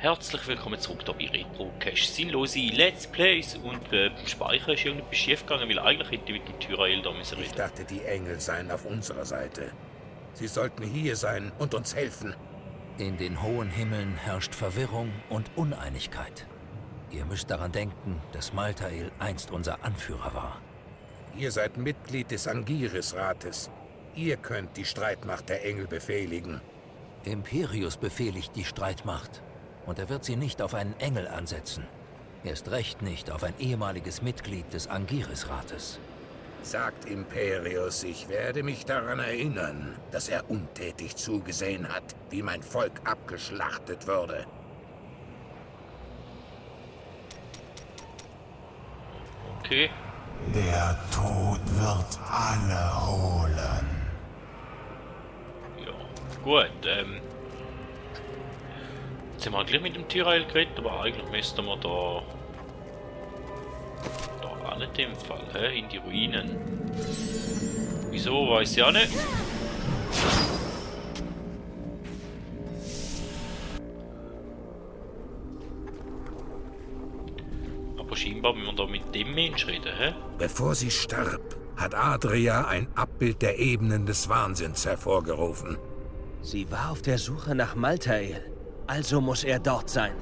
Herzlich willkommen zurück hier bei Retrocast. Sinnlose Let's Plays und beim Speichern ist irgendetwas schief gegangen, weil eigentlich hätte ich mit dem Tyrael da müssen reden. Ich dachte, die Engel seien auf unserer Seite. Sie sollten hier sein und uns helfen. In den hohen Himmeln herrscht Verwirrung und Uneinigkeit. Ihr müsst daran denken, dass Malthael einst unser Anführer war. Ihr seid Mitglied des Angiris-Rates. Ihr könnt die Streitmacht der Engel befehligen. Imperius befehligt die Streitmacht. Und er wird sie nicht auf einen Engel ansetzen. Erst recht nicht auf ein ehemaliges Mitglied des Angiris-Rates. Sagt Imperius, ich werde mich daran erinnern, dass er untätig zugesehen hat, wie mein Volk abgeschlachtet wurde. Okay. Der Tod wird alle holen. Ja, gut, jetzt haben wir gleich mit dem Tyrael geredet, aber eigentlich müssten wir da auch nicht im Fall, in die Ruinen. Wieso, weiß ich auch nicht. Aber scheinbar müssen wir da mit dem Mensch reden, Bevor sie starb, hat Adria ein Abbild der Ebenen des Wahnsinns hervorgerufen. Sie war auf der Suche nach Malthael. Also muss er dort sein.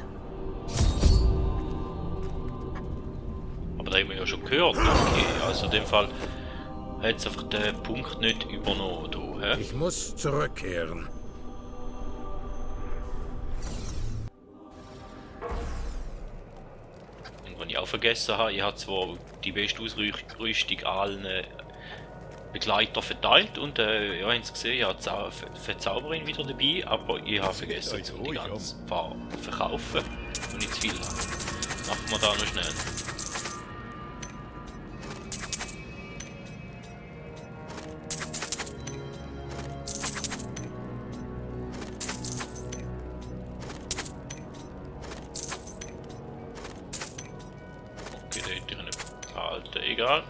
Aber da haben wir ja schon gehört. Okay, also in dem Fall hat es einfach den Punkt nicht übernommen. Da, Ich muss zurückkehren. Und wenn ich auch vergessen habe, ich habe zwar die beste Ausrüstung allen Begleiter verteilt und ja, haben Sie gesehen, ich habe die Verzauberin wieder dabei, aber ich habe vergessen, die ganze paar verkaufen und nicht zu viel haben. Machen wir da noch schnell. Okay, da hätte ich eine alte, egal.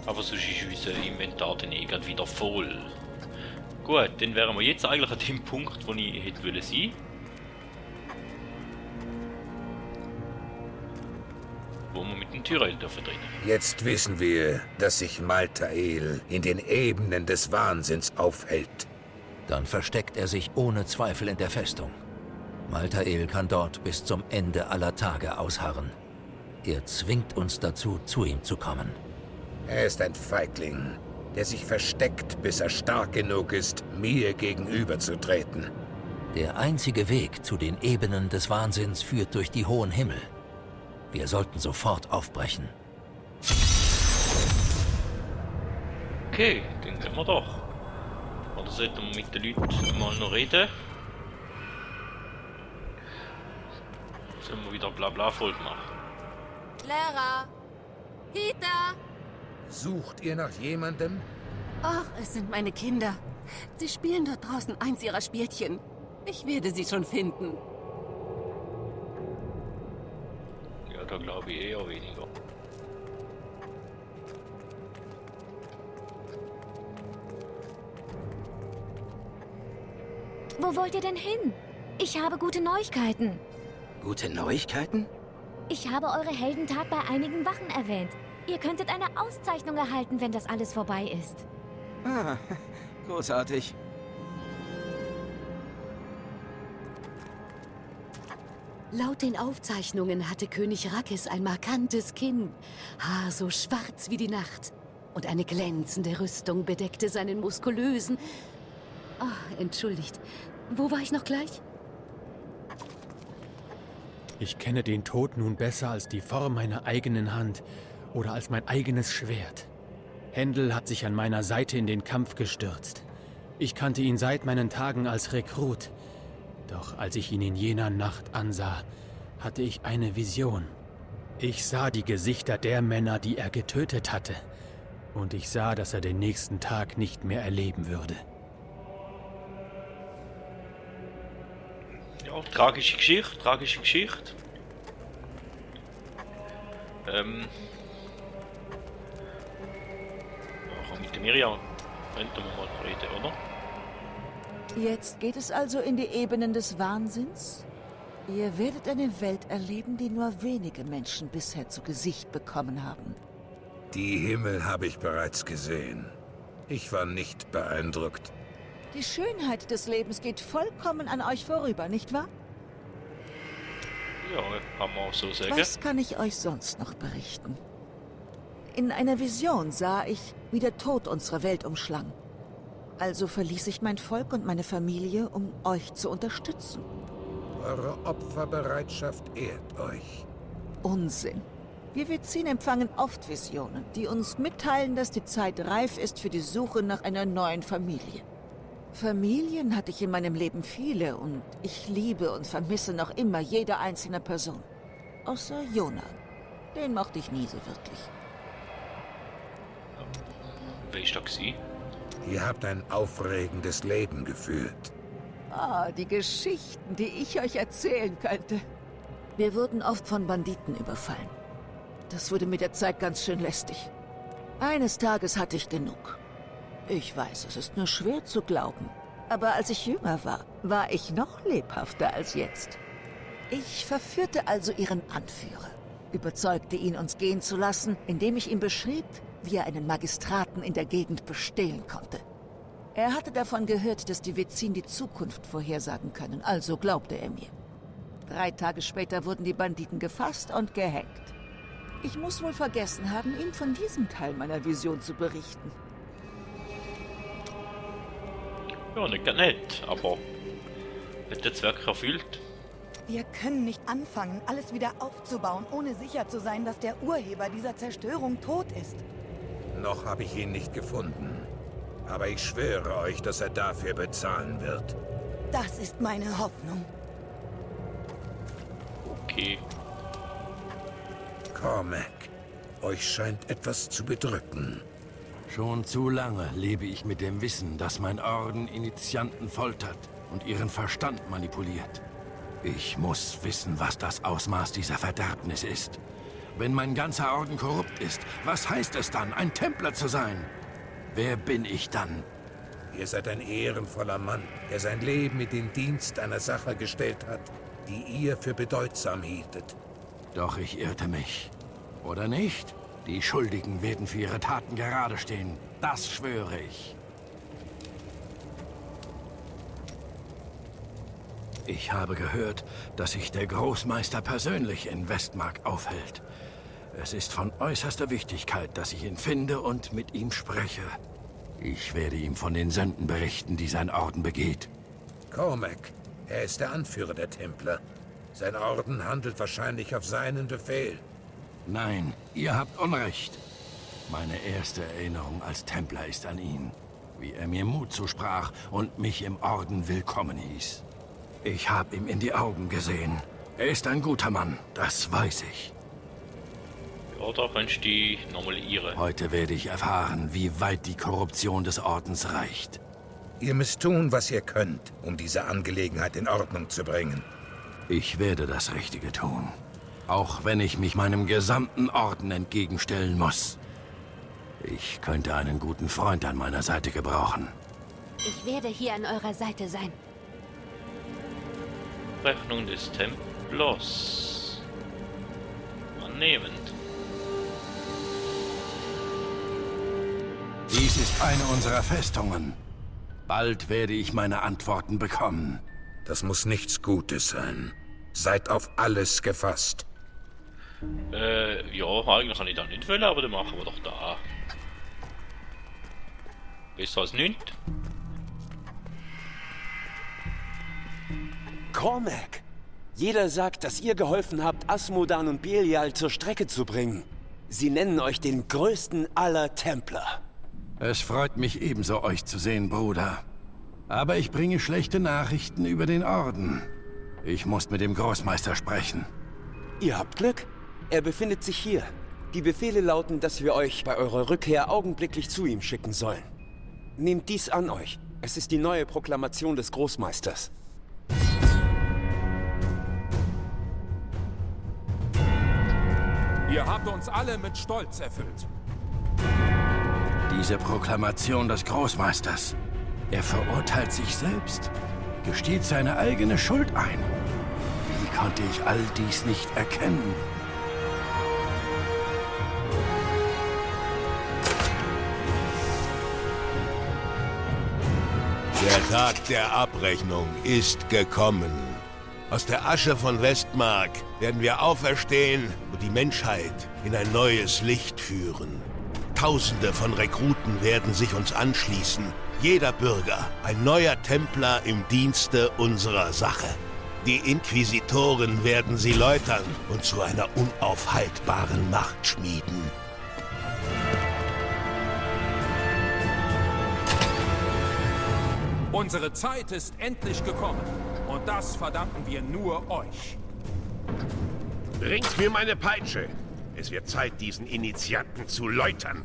Aber sonst ist unser Inventar dann eh wieder voll. Gut, dann wären wir jetzt eigentlich an dem Punkt, wo ich hätte wollen sein. Wo wir mit dem Tyrael dürfen reden. Jetzt wissen wir, dass sich Malthael in den Ebenen des Wahnsinns aufhält. Dann versteckt er sich ohne Zweifel in der Festung. Malthael kann dort bis zum Ende aller Tage ausharren. Er zwingt uns dazu, zu ihm zu kommen. Er ist ein Feigling, der sich versteckt, bis er stark genug ist, mir gegenüberzutreten. Der einzige Weg zu den Ebenen des Wahnsinns führt durch die hohen Himmel. Wir sollten sofort aufbrechen. Okay, dann gehen wir doch. Oder sollten wir mit den Leuten mal noch reden? Sollen wir wieder Blabla-Folge machen? Clara! Peter! Sucht ihr nach jemandem? Ach, es sind meine Kinder. Sie spielen dort draußen eins ihrer Spielchen. Ich werde sie schon finden. Ja, da glaube ich eher weniger. Wo wollt ihr denn hin? Ich habe gute Neuigkeiten. Gute Neuigkeiten? Ich habe eure Heldentat bei einigen Wachen erwähnt. Ihr könntet eine Auszeichnung erhalten, wenn das alles vorbei ist. Ah, großartig. Laut den Aufzeichnungen hatte König Rackes ein markantes Kinn, Haar so schwarz wie die Nacht und eine glänzende Rüstung bedeckte seinen muskulösen... entschuldigt. Wo war ich noch gleich? Ich kenne den Tod nun besser als die Form meiner eigenen Hand oder als mein eigenes Schwert. Händel hat sich an meiner Seite in den Kampf gestürzt. Ich kannte ihn seit meinen Tagen als Rekrut. Doch als ich ihn in jener Nacht ansah, hatte ich eine Vision. Ich sah die Gesichter der Männer, die er getötet hatte. Und ich sah, dass er den nächsten Tag nicht mehr erleben würde. Ja, tragische Geschichte, tragische Geschichte. Auch mit der Miriam könnten wir mal reden, oder? Jetzt geht es also in die Ebenen des Wahnsinns? Ihr werdet eine Welt erleben, die nur wenige Menschen bisher zu Gesicht bekommen haben. Die Himmel habe ich bereits gesehen. Ich war nicht beeindruckt. Die Schönheit des Lebens geht vollkommen an euch vorüber, nicht wahr? Ja, kann man auch so sagen. Was kann ich euch sonst noch berichten? In einer Vision sah ich, wie der Tod unsere Welt umschlang. Also verließ ich mein Volk und meine Familie, um euch zu unterstützen. Eure Opferbereitschaft ehrt euch. Unsinn. Wir Vizin empfangen oft Visionen, die uns mitteilen, dass die Zeit reif ist für die Suche nach einer neuen Familie. Familien hatte ich in meinem Leben viele und ich liebe und vermisse noch immer jede einzelne Person. Außer Jonah. Den mochte ich nie so wirklich. Wer ist da gewesen? Ihr habt ein aufregendes Leben geführt. Ah, die Geschichten, die ich euch erzählen könnte. Wir wurden oft von Banditen überfallen. Das wurde mit der Zeit ganz schön lästig. Eines Tages hatte ich genug. Ich weiß, es ist nur schwer zu glauben. Aber als ich jünger war, war ich noch lebhafter als jetzt. Ich verführte also ihren Anführer, überzeugte ihn, uns gehen zu lassen, indem ich ihm beschrieb, wie er einen Magistraten in der Gegend bestehlen konnte. Er hatte davon gehört, dass die Vizin die Zukunft vorhersagen können, also glaubte er mir. 3 Tage später wurden die Banditen gefasst und gehängt. Ich muss wohl vergessen haben, ihm von diesem Teil meiner Vision zu berichten. Ja, nicht gar nicht, aber wird der Zweck erfüllt? Wir können nicht anfangen, alles wieder aufzubauen, ohne sicher zu sein, dass der Urheber dieser Zerstörung tot ist. Noch habe ich ihn nicht gefunden. Aber ich schwöre euch, dass er dafür bezahlen wird. Das ist meine Hoffnung. Okay. Cormac, euch scheint etwas zu bedrücken. Schon zu lange lebe ich mit dem Wissen, dass mein Orden Initianten foltert und ihren Verstand manipuliert. Ich muss wissen, was das Ausmaß dieser Verderbnis ist. Wenn mein ganzer Orden korrupt ist, was heißt es dann, ein Templer zu sein? Wer bin ich dann? Ihr seid ein ehrenvoller Mann, der sein Leben in den Dienst einer Sache gestellt hat, die ihr für bedeutsam hieltet. Doch ich irrte mich. Oder nicht? Die Schuldigen werden für ihre Taten gerade stehen. Das schwöre ich. Ich habe gehört, dass sich der Großmeister persönlich in Westmark aufhält. Es ist von äußerster Wichtigkeit, dass ich ihn finde und mit ihm spreche. Ich werde ihm von den Sünden berichten, die sein Orden begeht. Cormac, er ist der Anführer der Templer. Sein Orden handelt wahrscheinlich auf seinen Befehl. Nein, ihr habt Unrecht. Meine erste Erinnerung als Templer ist an ihn. Wie er mir Mut zusprach und mich im Orden willkommen hieß. Ich habe ihm in die Augen gesehen. Er ist ein guter Mann, das weiß ich. Ja, da kannst du die nochmal irren. Heute werde ich erfahren, wie weit die Korruption des Ordens reicht. Ihr müsst tun, was ihr könnt, um diese Angelegenheit in Ordnung zu bringen. Ich werde das Richtige tun. Auch wenn ich mich meinem gesamten Orden entgegenstellen muss. Ich könnte einen guten Freund an meiner Seite gebrauchen. Ich werde hier an eurer Seite sein. Rechnung des Templers. Annehmend. Dies ist eine unserer Festungen. Bald werde ich meine Antworten bekommen. Das muss nichts Gutes sein. Seid auf alles gefasst. Ja, eigentlich kann ich da nicht wollen, aber dann machen wir doch da. Besser als nichts. Cormac! Jeder sagt, dass ihr geholfen habt, Asmodan und Belial zur Strecke zu bringen. Sie nennen euch den größten aller Templer. Es freut mich ebenso, euch zu sehen, Bruder. Aber ich bringe schlechte Nachrichten über den Orden. Ich muss mit dem Großmeister sprechen. Ihr habt Glück. Er befindet sich hier. Die Befehle lauten, dass wir euch bei eurer Rückkehr augenblicklich zu ihm schicken sollen. Nehmt dies an euch. Es ist die neue Proklamation des Großmeisters. Ihr habt uns alle mit Stolz erfüllt. Diese Proklamation des Großmeisters. Er verurteilt sich selbst, gesteht seine eigene Schuld ein. Wie konnte ich all dies nicht erkennen? Der Tag der Abrechnung ist gekommen. Aus der Asche von Westmark werden wir auferstehen und die Menschheit in ein neues Licht führen. Tausende von Rekruten werden sich uns anschließen. Jeder Bürger ein neuer Templer im Dienste unserer Sache. Die Inquisitoren werden sie läutern und zu einer unaufhaltbaren Macht schmieden. Unsere Zeit ist endlich gekommen. Und das verdanken wir nur euch. Bringt mir meine Peitsche. Es wird Zeit, diesen Initianten zu läutern.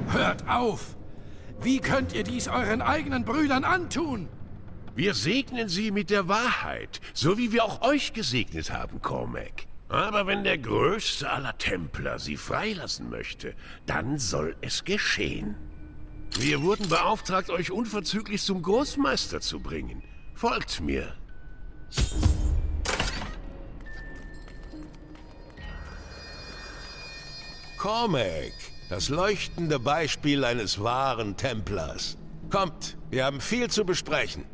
Hört auf! Wie könnt ihr dies euren eigenen Brüdern antun? Wir segnen sie mit der Wahrheit, so wie wir auch euch gesegnet haben, Cormac. Aber wenn der größte aller Templer sie freilassen möchte, dann soll es geschehen. Wir wurden beauftragt, euch unverzüglich zum Großmeister zu bringen. Folgt mir. Cormac, das leuchtende Beispiel eines wahren Templers. Kommt, wir haben viel zu besprechen.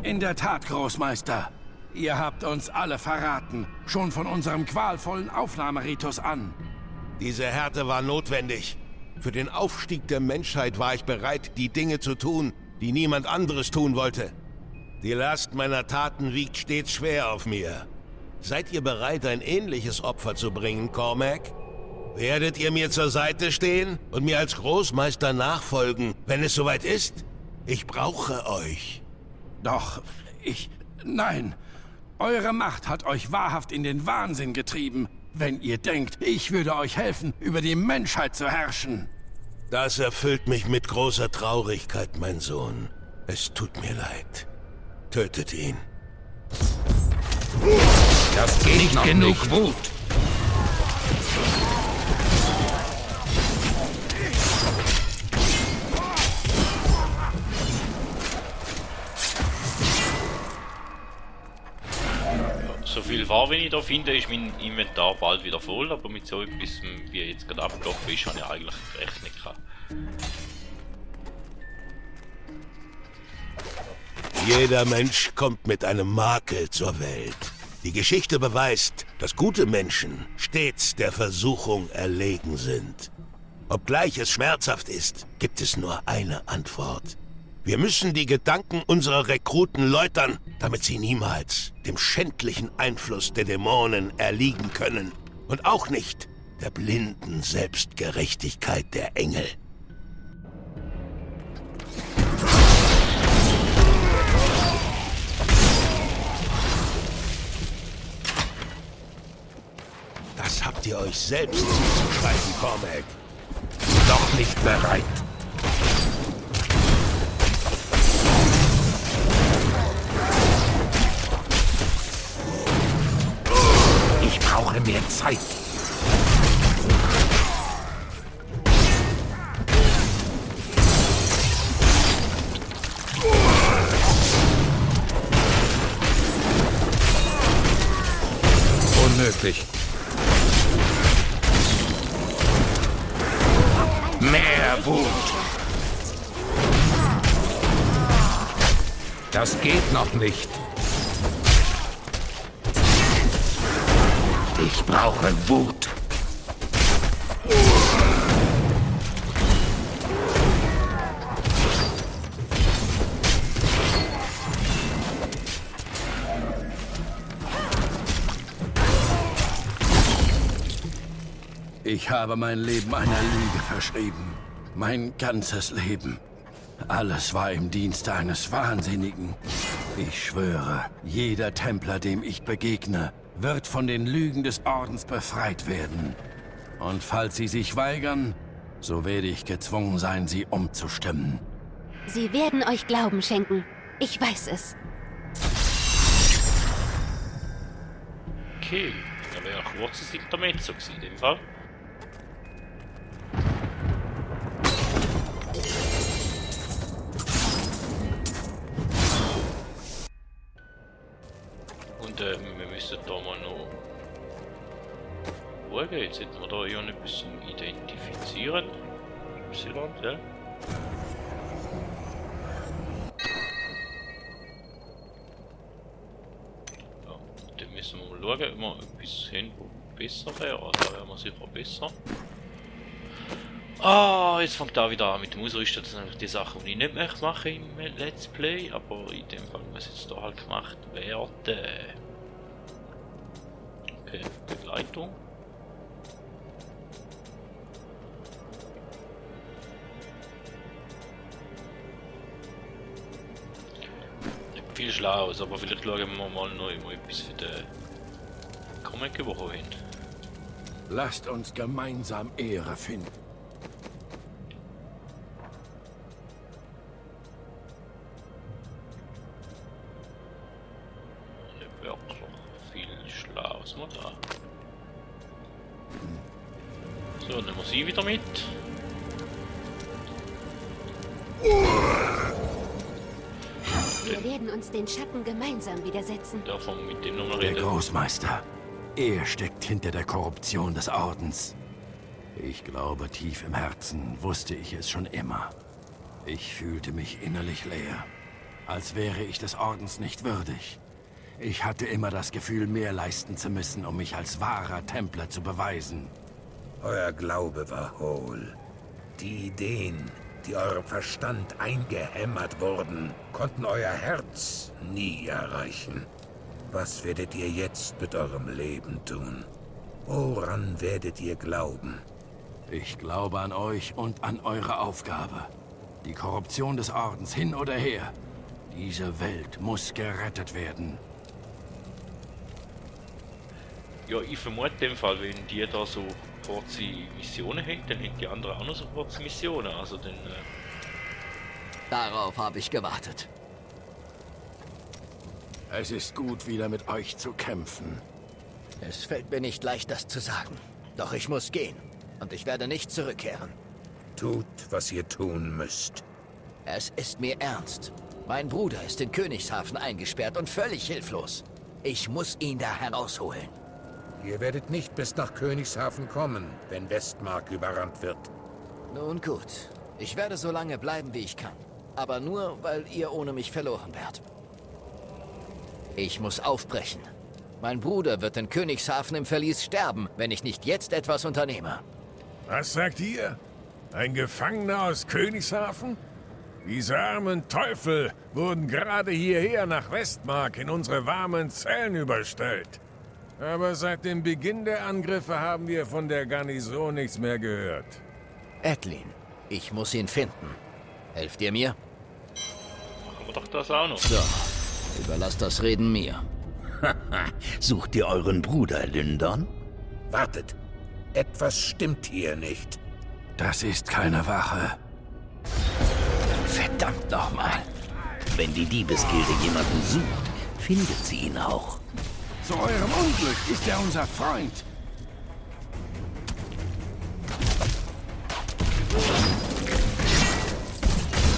In der Tat, Großmeister. Ihr habt uns alle verraten, schon von unserem qualvollen Aufnahmeritus an. Diese Härte war notwendig. Für den Aufstieg der Menschheit war ich bereit, die Dinge zu tun, die niemand anderes tun wollte. Die Last meiner Taten wiegt stets schwer auf mir. Seid ihr bereit, ein ähnliches Opfer zu bringen, Cormac? Werdet ihr mir zur Seite stehen und mir als Großmeister nachfolgen, wenn es soweit ist? Ich brauche euch. Doch, Nein. Eure Macht hat euch wahrhaft in den Wahnsinn getrieben, wenn ihr denkt, ich würde euch helfen, über die Menschheit zu herrschen. Das erfüllt mich mit großer Traurigkeit, mein Sohn. Es tut mir leid. Tötet ihn. Das geht nicht noch genug nicht. Wut. So viel Ware, wenn ich da finde, ist mein Inventar bald wieder voll, aber mit so etwas, wie jetzt gerade abgelaufen ist, habe ich eigentlich recht nicht gehabt. Jeder Mensch kommt mit einem Makel zur Welt. Die Geschichte beweist, dass gute Menschen stets der Versuchung erlegen sind. Obgleich es schmerzhaft ist, gibt es nur eine Antwort. Wir müssen die Gedanken unserer Rekruten läutern, damit sie niemals dem schändlichen Einfluss der Dämonen erliegen können. Und auch nicht der blinden Selbstgerechtigkeit der Engel. Das habt ihr euch selbst zuzuschreiben, Cormac. Noch nicht bereit. Ich brauche mehr Zeit. Unmöglich. Mehr Wut. Das geht noch nicht. Ich brauche Wut. Ich habe mein Leben einer Lüge verschrieben. Mein ganzes Leben. Alles war im Dienste eines Wahnsinnigen. Ich schwöre, jeder Templer, dem ich begegne, wird von den Lügen des Ordens befreit werden. Und falls sie sich weigern, so werde ich gezwungen sein, sie umzustimmen. Sie werden euch Glauben schenken. Ich weiß es. Okay, da wäre ein kurzes Intermezzo gewesen in dem Fall. Und wir müssen da mal noch schauen. Jetzt hätten wir da ja ein bisschen identifizieren. Y, ja. Dann müssen wir mal schauen, ob wir etwas haben, was besser wäre. Also wäre wir sicher besser. Ah, jetzt fängt da wieder an mit dem Ausrüsten. Das sind einfach die Sachen, die ich nicht möchte machen im Let's Play. Aber in dem Fall muss jetzt da halt gemacht werden. Okay, Begleitung. Nicht viel Schlaues, aber vielleicht schauen wir mal noch immer etwas für den Comic Woche hin. Lasst uns gemeinsam Ehre finden. Nicht wirklich viel Schlaues mal da. So, nehmen wir sie wieder mit. Wir werden uns den Schatten gemeinsam widersetzen. Davon mit dem nochmal Der reden. Großmeister. Er steckt hinter der Korruption des Ordens. Ich glaube, tief im Herzen wusste ich es schon immer. Ich fühlte mich innerlich leer, als wäre ich des Ordens nicht würdig. Ich hatte immer das Gefühl, mehr leisten zu müssen, um mich als wahrer Templer zu beweisen. Euer Glaube war hohl. Die Ideen, die eurem Verstand eingehämmert wurden, konnten euer Herz nie erreichen. Was werdet ihr jetzt mit eurem Leben tun? Woran werdet ihr glauben? Ich glaube an euch und an eure Aufgabe. Die Korruption des Ordens hin oder her. Diese Welt muss gerettet werden. Ja, ich vermute in dem Fall, wenn die da so kurze Missionen haben, dann haben die anderen auch noch so kurze Missionen. Also dann. Darauf habe ich gewartet. Es ist gut, wieder mit euch zu kämpfen. Es fällt mir nicht leicht, das zu sagen. Doch ich muss gehen. Und ich werde nicht zurückkehren. Tut, was ihr tun müsst. Es ist mir ernst. Mein Bruder ist in Königshafen eingesperrt und völlig hilflos. Ich muss ihn da herausholen. Ihr werdet nicht bis nach Königshafen kommen, wenn Westmark überrannt wird. Nun gut. Ich werde so lange bleiben, wie ich kann. Aber nur, weil ihr ohne mich verloren werdet. Ich muss aufbrechen. Mein Bruder wird in Königshafen im Verlies sterben, wenn ich nicht jetzt etwas unternehme. Was sagt ihr? Ein Gefangener aus Königshafen? Diese armen Teufel wurden gerade hierher nach Westmark in unsere warmen Zellen überstellt. Aber seit dem Beginn der Angriffe haben wir von der Garnison nichts mehr gehört. Edlin, ich muss ihn finden. Helft ihr mir? Machen wir doch das auch noch. So, überlasst das Reden mir. Sucht ihr euren Bruder, Lyndon? Wartet. Etwas stimmt hier nicht. Das ist keine Wache. Verdammt nochmal. Wenn die Diebesgilde jemanden sucht, findet sie ihn auch. Zu eurem Unglück ist er unser Freund.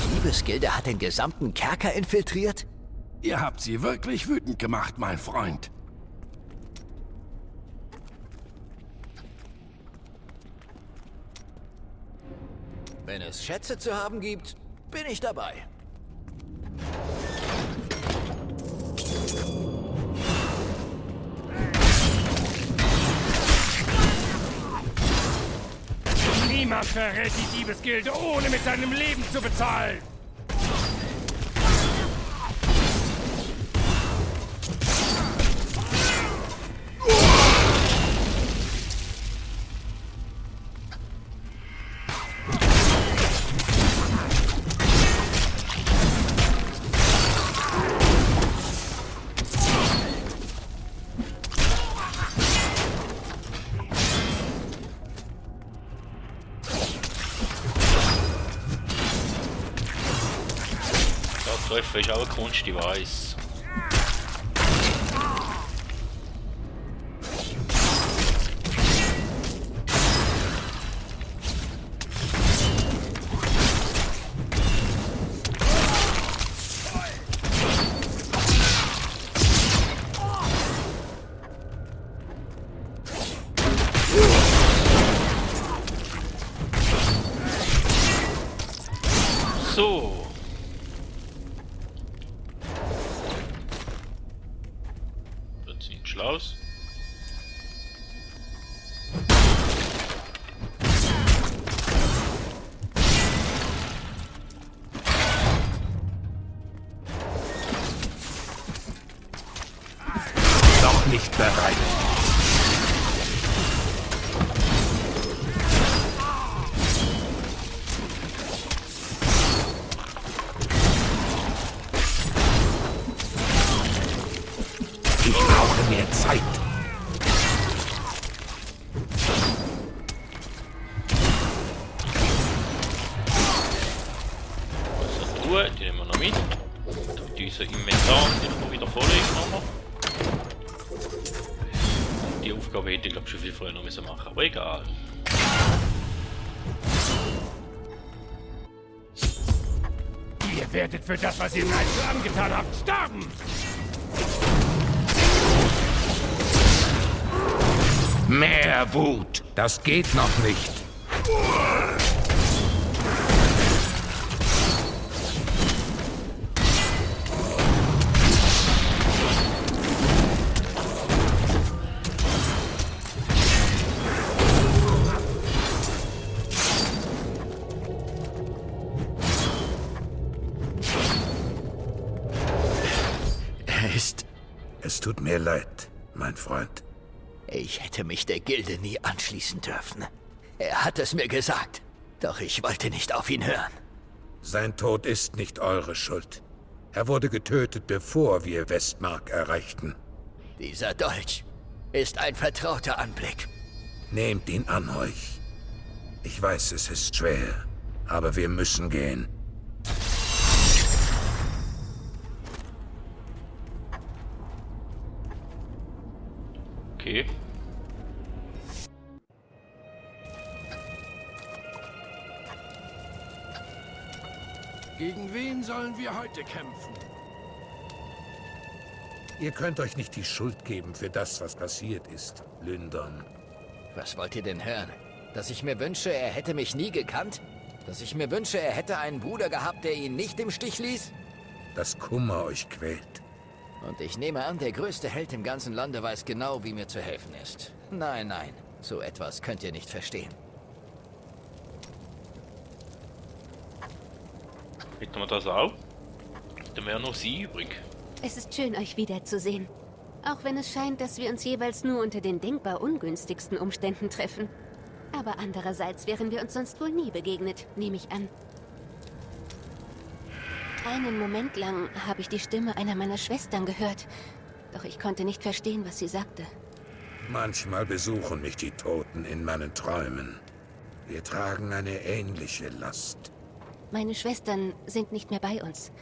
Die Diebesgilde hat den gesamten Kerker infiltriert? Ihr habt sie wirklich wütend gemacht, mein Freund. Wenn es Schätze zu haben gibt, bin ich dabei. Niemand verrät die Diebesgilde, ohne mit seinem Leben zu bezahlen! Treffen ist auch eine Kunst, ich weiss. sind Schlaus. Noch nicht bereit. Ich brauche mehr Zeit. Also Truhe, die nehmen wir noch mit. Unser Inventar, den wir wieder vorlegen nochmal. Die Aufgabe hätte ich glaube schon viel früher noch müssen machen, aber egal. Ihr werdet für das, was ihr Nigel angetan habt, sterben! Mehr Wut. Das geht noch nicht. Es tut mir leid, mein Freund. Ich hätte mich der Gilde nie anschließen dürfen. Er hat es mir gesagt, doch ich wollte nicht auf ihn hören. Sein Tod ist nicht eure Schuld. Er wurde getötet, bevor wir Westmark erreichten. Dieser Dolch ist ein vertrauter Anblick. Nehmt ihn an euch. Ich weiß, es ist schwer, aber wir müssen gehen. Okay. Gegen wen sollen wir heute kämpfen? Ihr könnt euch nicht die Schuld geben für das, was passiert ist, Lyndon. Was wollt ihr denn hören? Dass ich mir wünsche, er hätte mich nie gekannt? Dass ich mir wünsche, er hätte einen Bruder gehabt, der ihn nicht im Stich ließ? Dass Kummer euch quält. Und ich nehme an, der größte Held im ganzen Lande weiß genau, wie mir zu helfen ist. Nein, nein, so etwas könnt ihr nicht verstehen. Hätten wir das auch? Dann wäre noch sie übrig. Es ist schön, euch wiederzusehen. Auch wenn es scheint, dass wir uns jeweils nur unter den denkbar ungünstigsten Umständen treffen. Aber andererseits wären wir uns sonst wohl nie begegnet, nehme ich an. Einen Moment lang habe ich die Stimme einer meiner Schwestern gehört. Doch ich konnte nicht verstehen, was sie sagte. Manchmal besuchen mich die Toten in meinen Träumen. Wir tragen eine ähnliche Last. Meine Schwestern sind nicht mehr bei uns.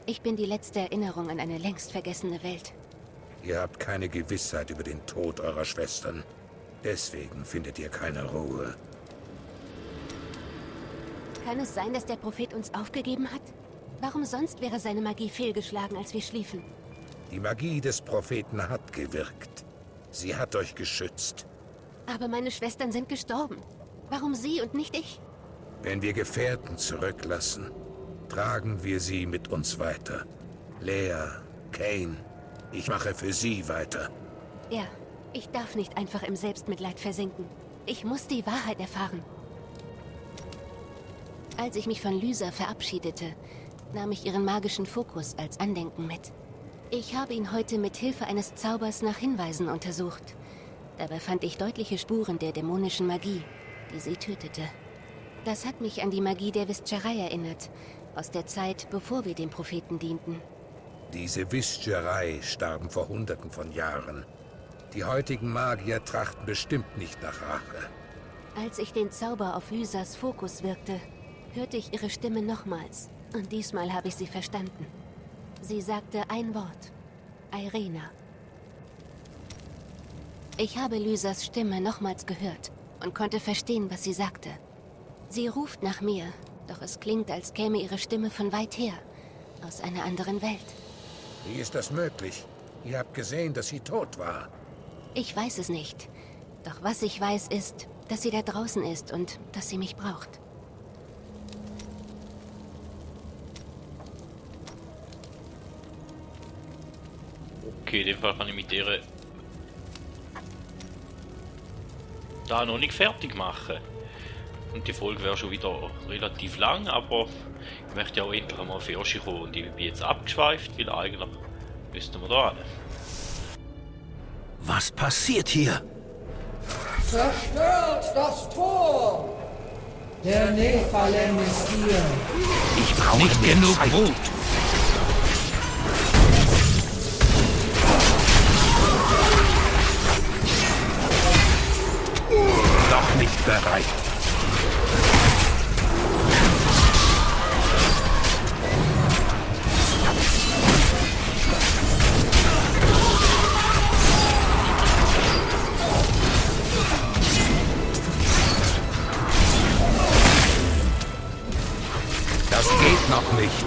Ich bin die letzte Erinnerung an eine längst vergessene Welt. Ihr habt keine Gewissheit über den Tod eurer Schwestern. Deswegen findet ihr keine Ruhe. Kann es sein, dass der Prophet uns aufgegeben hat? Warum sonst wäre seine Magie fehlgeschlagen, als wir schliefen? Die Magie des Propheten hat gewirkt. Sie hat euch geschützt. Aber meine Schwestern sind gestorben. Warum sie und nicht ich? Wenn wir Gefährten zurücklassen, tragen wir sie mit uns weiter. Lea, Kane, ich mache für sie weiter. Ja, ich darf nicht einfach im Selbstmitleid versinken. Ich muss die Wahrheit erfahren. Als ich mich von Lysa verabschiedete, nahm ich ihren magischen Fokus als Andenken mit. Ich habe ihn heute mit Hilfe eines Zaubers nach Hinweisen untersucht. Dabei fand ich deutliche Spuren der dämonischen Magie, die sie tötete. Das hat mich an die Magie der Vistcherei erinnert, aus der Zeit, bevor wir dem Propheten dienten. Diese Vistcherei starben vor Hunderten von Jahren. Die heutigen Magier trachten bestimmt nicht nach Rache. Als ich den Zauber auf Lysas Fokus wirkte, hörte ich ihre Stimme nochmals. Und diesmal habe ich sie verstanden. Sie sagte ein Wort. Irena. Ich habe Lysas Stimme nochmals gehört und konnte verstehen, was sie sagte. Sie ruft nach mir, doch es klingt, als käme ihre Stimme von weit her, aus einer anderen Welt. Wie ist das möglich? Ihr habt gesehen, dass sie tot war. Ich weiß es nicht. Doch was ich weiß, ist, dass sie da draußen ist und dass sie mich braucht. Okay, in dem Fall kann ich mit der da noch nicht fertig machen. Und die Folge wäre schon wieder relativ lang, aber ich möchte ja auch endlich mal für Yoshi kommen und ich bin jetzt abgeschweift, weil eigentlich müssten wir da hin. Was passiert hier? Zerstört das Tor! Der Nephalem ist hier. Ich brauche nicht genug Zeit. Mut. Noch nicht bereit. Das geht noch nicht.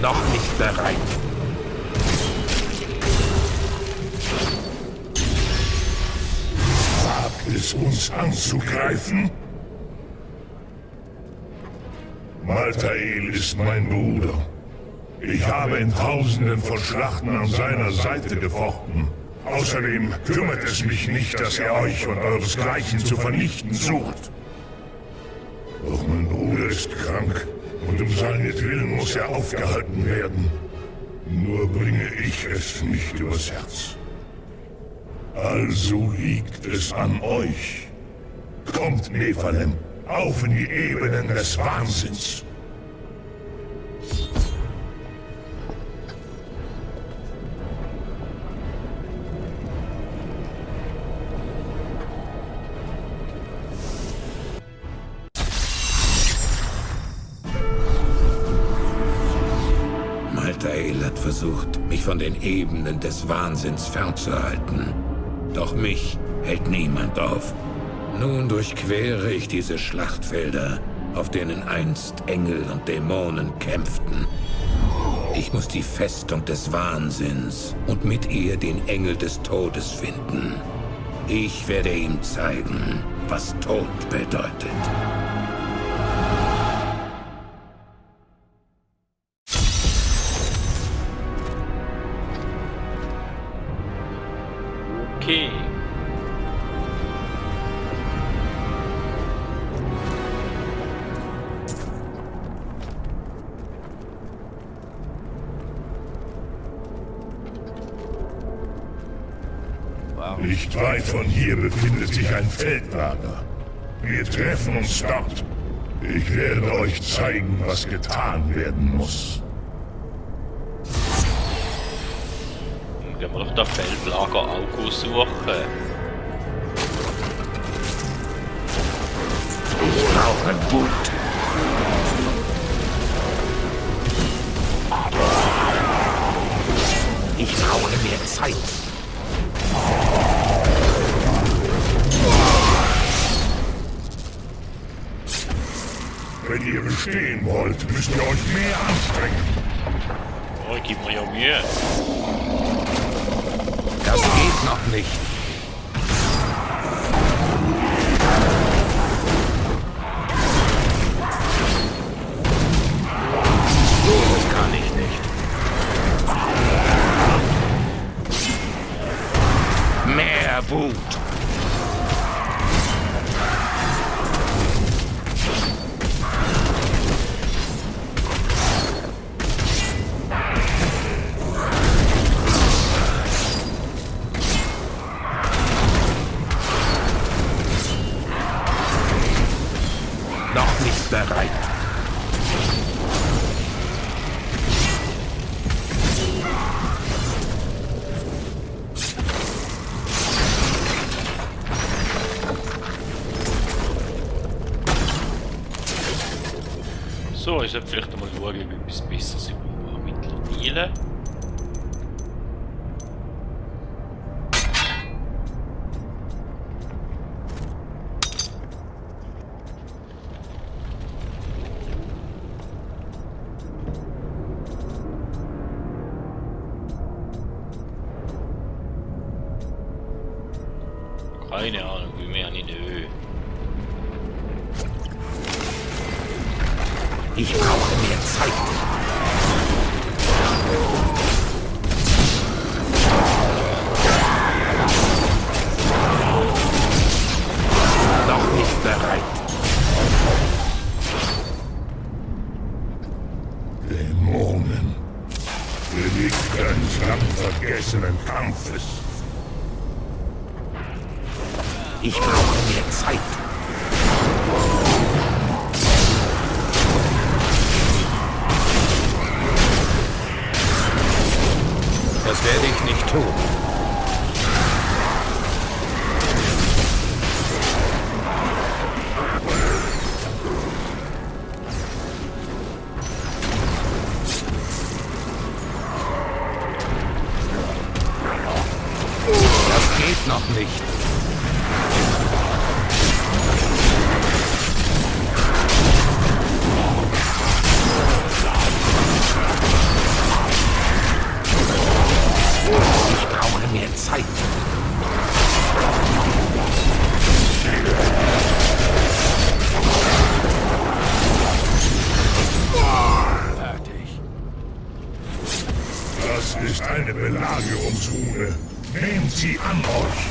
Noch nicht bereit. Wagt es uns anzugreifen? Maltael ist mein Bruder. Ich habe in Tausenden von Schlachten an seiner Seite gefochten. Außerdem kümmert es mich nicht, dass er euch und euresgleichen zu vernichten sucht. Doch mein Bruder ist krank und um seinetwillen muss er aufgehalten werden. Nur bringe ich es nicht übers Herz. Also liegt es an euch. Kommt, Nephalem, auf in die Ebenen des Wahnsinns. Maltael hat versucht, mich von den Ebenen des Wahnsinns fernzuhalten. Doch mich hält niemand auf. Nun durchquere ich diese Schlachtfelder, auf denen einst Engel und Dämonen kämpften. Ich muss die Festung des Wahnsinns und mit ihr den Engel des Todes finden. Ich werde ihm zeigen, was Tod bedeutet. Okay. Nicht weit von hier befindet sich ein Feldlager. Wir treffen uns dort. Ich werde euch zeigen, was getan werden muss. Dann gehen wir doch das Feldlager auch suchen. Ich brauche Wut. Ich brauche mehr Zeit. Wenn ihr bestehen wollt, müsst ihr euch mehr anstrengen. Oh, gib mir ja Mühe. Das geht noch nicht. Das kann ich nicht. Mehr Wut. Noch nicht bereit. So, ich sollte vielleicht einmal schauen, ob etwas Besseres über mittlerweile. Keine Ahnung, wie mehr in der Höhe. Ich brauche mehr Zeit. Noch nicht bereit. Dämonen. Relikte eines lang vergessenen Kampfes. Ich brauche mehr Zeit. Das werde ich nicht tun. Das geht noch nicht. Ich brauche mehr Zeit. Fertig. Das ist eine Belagerungsrune. Nehmt sie an euch.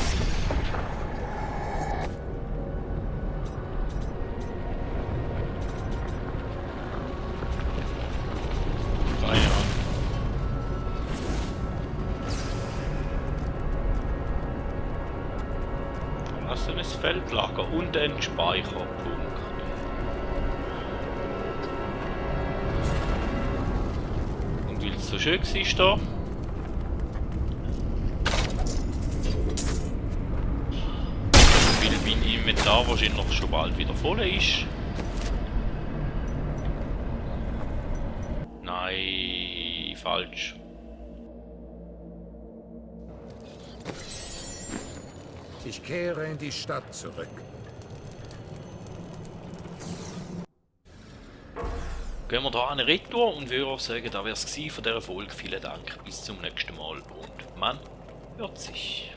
Verlassenes Feldlager und ein Speicherpunkt. Und weil es so schön war da, weil mein Inventar wahrscheinlich schon bald wieder voll ist. Nein, falsch. Ich kehre in die Stadt zurück. Gehen wir da eine Retour und würde auch sagen, das wäre es von dieser Folge. Vielen Dank, bis zum nächsten Mal und man hört sich.